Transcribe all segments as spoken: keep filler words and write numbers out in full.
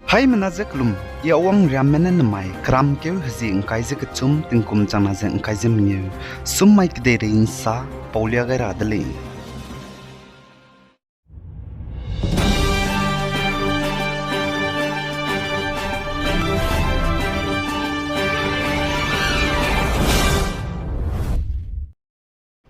Haimena ze kelum, i Awang Riamme ne nemai keramkeu hezie ngkai ze kechum tingkum changna ze ngkai ze mengeu, sum mai kedeirei nsa paulia gai ra de lei.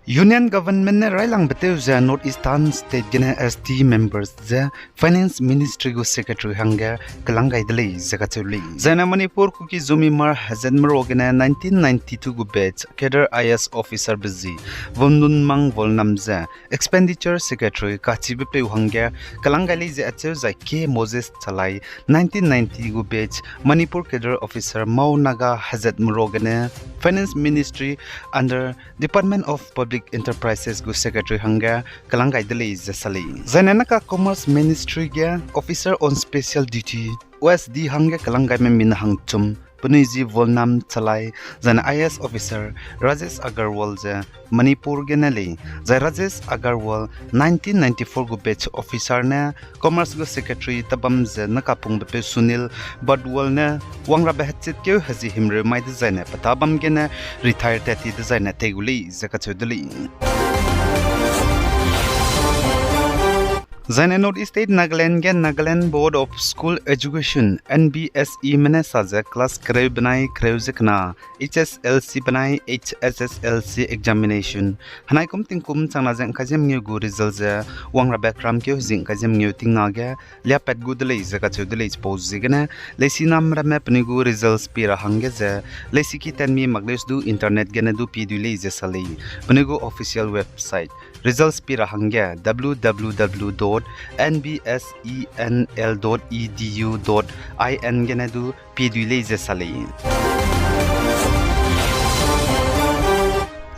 Union Government ne railangbe tew ze North Eastern State gene S T members ze Finance Ministry gu Secretary hangge kelang gai de lei ze kacheu lei. Zaine Manipur Kuki Zomi Hmar hezat merua gene nineteen ninety-two gu batch cadre I A S officer be zi Volnunmang Volnam ze Expenditure Secretary kachibe peu hangge kelang gai lei ze acheu zai K Moses Chalai nineteen ninety gu batch Manipur cadre officer Mao Naga hezat merua gene Finance Ministry under Department of Public Enterprises gu Secretary hangge kelang gai de lei ze sa lei. Zaine naka Commerce Ministry ge Officer on Special Duty, O S D hangge kelang gaime mina hangchum penui zi Volnam Chalai, zaine I A S officer Rajesh Agarwal ze Manipur gene lei, zai Rajesh Agarwal nineteen ninety-four gu batch officer ne Commerce gu Secretary tabam ze nakapungbe peu Sunil Badwal ne wangrabe hechitkeu hezie himreu mai dezaine petabam gene retire tat ti dezaine tei gu lei ze kacheu de lei. Zaine North East State Nagaland ge Nagaland Board of School Education, N B S E me ne sa ze class kereu benai kereu ze kena, H S L C benai H S S L C examination henai kum tingkum changna ze ngkai ze mengeu gu result ze wangrabe keramkeu hezie ngkai ze mengeu tingna ge liapat gu de lei ze kacheu de lei. Chipau ziegene leisinam ramme penui gu results pi ra hangge ze leisiki tatmi mak leuse du internet gene du pie dui lei ze sa lei. Penui gu official website results pi ra hangge W W W dot N B S E N L dot E D U dot I N gene du pie dui lei ze sa lei.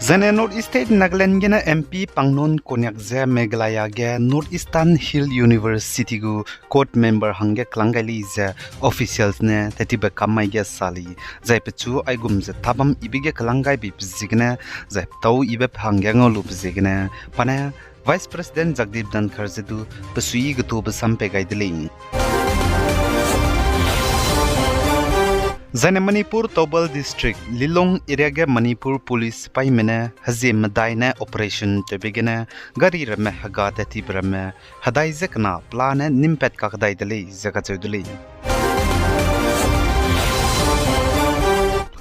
Zaine North East State Nagaland gene M P Pangnon Konyak ze Meghalaya ge North Eastern Hill University gu COTE member hangge kelang gai lei ze officials ne tat tibe kam mai ge sa lei. Zai pechu aigum ze tabam ibe ge kelang gai beibe ziegene, zai petâu ibe pe hangge ngau lube ziegene, pa ne Vice President Jagdeep Dhankhar ze du pe suiyi getu besam pei gai de lei. Zaine Manipur Thoubal District, Lilong area ge Manipur Police sipaime ne hezie medai ne operation tewbe gene gari ramme hega tat tibe ramme hedai ze kena pela ne nimpat kakdai de lei ze kacheu de lei.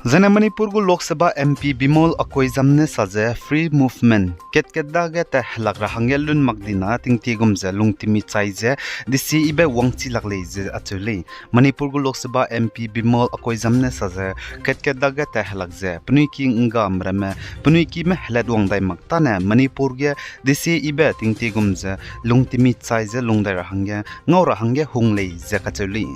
Zaine Manipur gu Lok Sabha M P Bimol Akoijam ne sa ze free movement kat-kat dage tat helak ra hangge lun mak dina tingtie gum ze lungtemi chai ze desie ibe wangchi lak lei ze acheu lei. Manipur gu Lok Sabha M P Bimol Akoijam ne sa ze kat-kat dage tat helak ze penui ki nggame ramme penui kime helat wang dai mak tane Manipur ge desie ibe tingtie gum ze lungtemi chai ze lungdai ra hangge ngau ra hangge hung lei ze kacheu lei.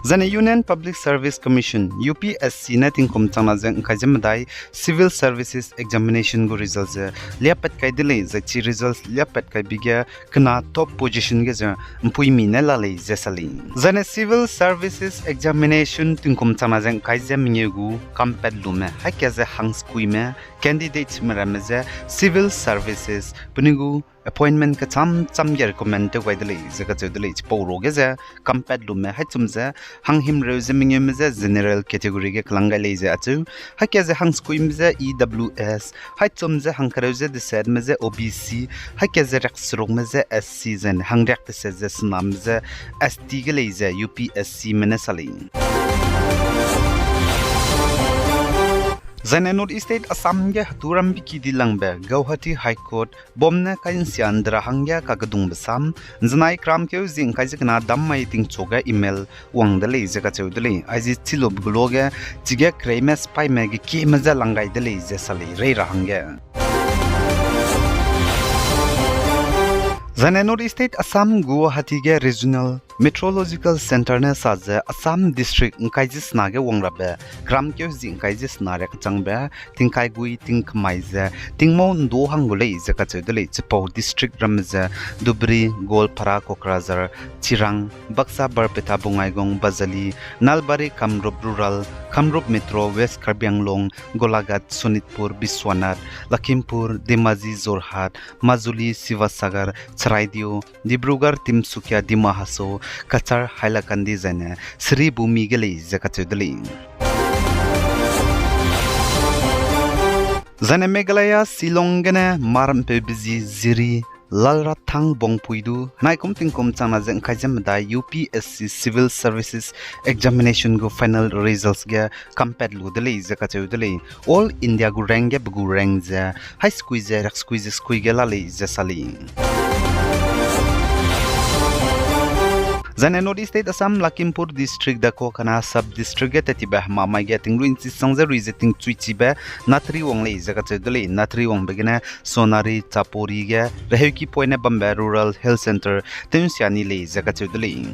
Zaine Union Public Service Commission, U P S C ne tingkum changna ze ngkai ze medai Civil Services Examination gu result ze liapat kai de lei, zai chi result liapat kaibe ge kena top position ge ze mpuimi ne la lei ze sa lei. Zaine Civil Services Examination tingkum changna ze ngkai ze mengeu gu kampat lume haika ze hangskuime candidates me ramme ze Civil Services penui gu appointment kecham cham ge recommend tew gai de lei ze kacheu de lei. Chipau ruage ze kampat lume haichum ze hanghimreu ze mengeume ze general category ge kelang gai lei ze acheu, haika ze hangskuime ze E W S, haichum ze hangkereu ze desetme ze O B C, haika ze riakserukme ze S C zaine hangriak deset ze sename ze S T ge lei ze U P S C me ne sa lei. Zaine North East State Assam ge heturam biki dilangbe Guwahati High Court bom ne kai nsia ndera hangge kakedungbe sam, nzenai kramkeu zi ngkai ze kena dam mai tingchu ge email wang de lei ze kacheu de lei. Aizi chilube gu luage chige kereime sipaime gekieme je lang gai de lei ze sa lei rei ra hangge. Zaine North East State Assam Guwahati ge Regional Meteorological Centre ne sa ze Assam district ngkai ze sena ge wang rabe, gram keu zi ngkai ze sena riak changbe, tingkai gui tingkemai ze, tingmau ndu hang gu lei ze kacheu de lei. Chipau district ramme ze Dhubri, Goalpara, Kokrajhar, Chirang, Baksa, Barpeta, Bongaigaon, Bajali, Nalbari, Kamrup Rural, Kamrup Metro, West Karbi Anglong, Golaghat, Sonitpur, Biswanath, Lakhimpur, Dhemaji, Jorhat, Majuli, Sivasagar, Charaideo, Dibrugarh, Tinsukia, Dima Hasao, Cachar, Hailakandi zaine Sribhumi ge lei ze kacheu de lei. Zaine Meghalaya Shillong gene marmpeube zi Ziri Lalrathang Bongpui du henai kum tingkum changna ze ngkai ze medai U P S C Civil Services Examination gu final results ge kampat lu de lei ze kacheu de lei. All India gu rank ge pe gu rank ze hai sekui ze riak sekui ze sekui ge la lei ze sa lei. Zaine North East State Assam Lakhimpur District Dakokhana Sub District ge tetibe hemamai ge tingrui nchi sang ze rui ze tingchuichibe natri wang lei ze kacheu de lei. Natri wangbe gene Sonari Chapori ge reheuki poine bambe Rural Health Centre tew nsia ni lei ze kacheu de lei.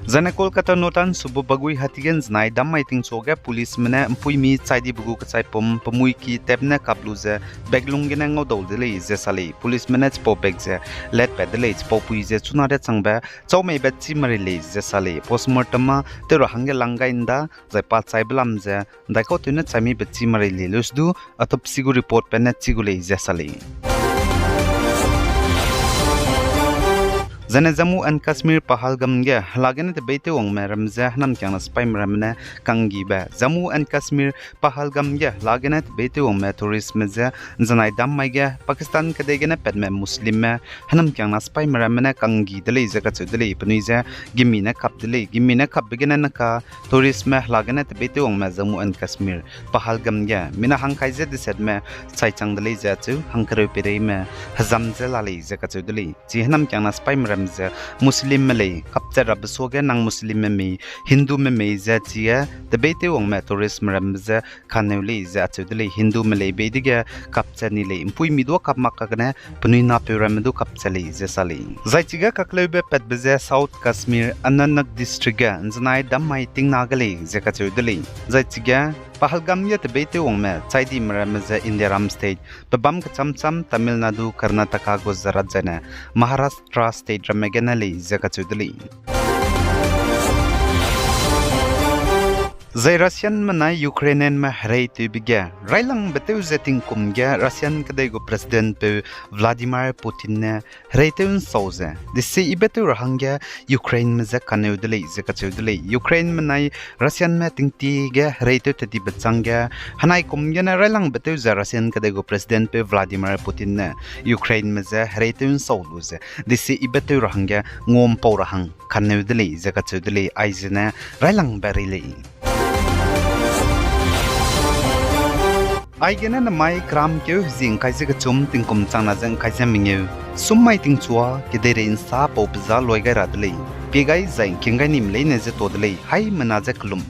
Zaine Kolkata Northern suburb Baguihat ge nzenai dam mai tingchu ge policeme ne mpuimi chai dibe gu kechaipum pemui ki tep ne kap lu ze bag lung gene ngaudau de lei ze sa lei. Policeme ne chipau bag ze letpat de lei, chipau pui ze chuna riachangbe chaumeibe chî merei lei ze sa lei. Postmortem a tew ra hangge lang gai nda, zai pa chaibe lam ze ndaikau tew ne chai meibe chî merei lei leus du, autopsy gu report pe ne chi gu lei ze sa lei. Zaine Jammu and Kashmir Pahalgam ge hela gene tebeitewwangme ramme je hênamkiangna sipaime ramme ne kanggibe. Jammu and Kashmir Pahalgam ge hela gene tebeitewwangme touristme je nzenai dam mai ge Pakistan kedei gene patme Muslimme hênamkiangna sipaime ramme ne kanggi de lei ze kacheu de lei. Penui je gimi ne kap de lei. Gimi ne kapbe gene neka touristme hela gene tebeitewwangme Jammu and Kashmir Pahalgam ge mina hangkai ze desetme chaichang de lei ze acheu hangkereu peireime hezam ze la lei ze kacheu de lei. Chi hênamkiangna sipaime ramme ze Muslimme lei, kapchat rabe suage nang Muslimme mei, Hindume mei ze chige tebeitewwangme touristme ramme je kaneu lei ze acheu de lei. Hindume lei bei dege kapchat ni lei, mpuimi du kap mak kagene penui napeu ramme du kapchat lei ze sa lei. Zai chige kakleube patbe ze South Kashmir Anantnag District ge nzenai dam mai tingna ge lei ze kacheu de lei. Zai chige Pahalgam ge tebeitewwangme chai dime ramme ze Indiaram state pebâm kecham cham Tamil Nadu, Karnataka, Gujarat zaine Maharashtra state ramme gene lei ze kacheu de lei. Zai Russianme nai Ukrainianme hereitewbe ge railangbe tew ze tingkum ge Russian kedei gu presidentpeu Vladimir Putin ne hereitew nsau ze desi ibe tew ra hangge Ukraineme je kaneu de lei ze kacheu de lei. Ukraineme nai Russianme tingtie ge hereitew tetibe chângge henai kum gene railangbe tew ze Russian kedei gu presidentpeu Vladimir Putin ne Ukraineme je hereitew nsau lu ze desi ibe tew ra hangge nguampau ra hang kaneu de lei ze kacheu de lei. Aizene railangbe rei lei. Aigene namai kramkeu hezi ngkai ze kechum tingkum changna ze ngkai ze mengeu, summai tingchua kedeirei nsa pau peza luai gai ra de lei. Pie gai zai ngking gai nime leine ze ta de lei, haimena je kelum.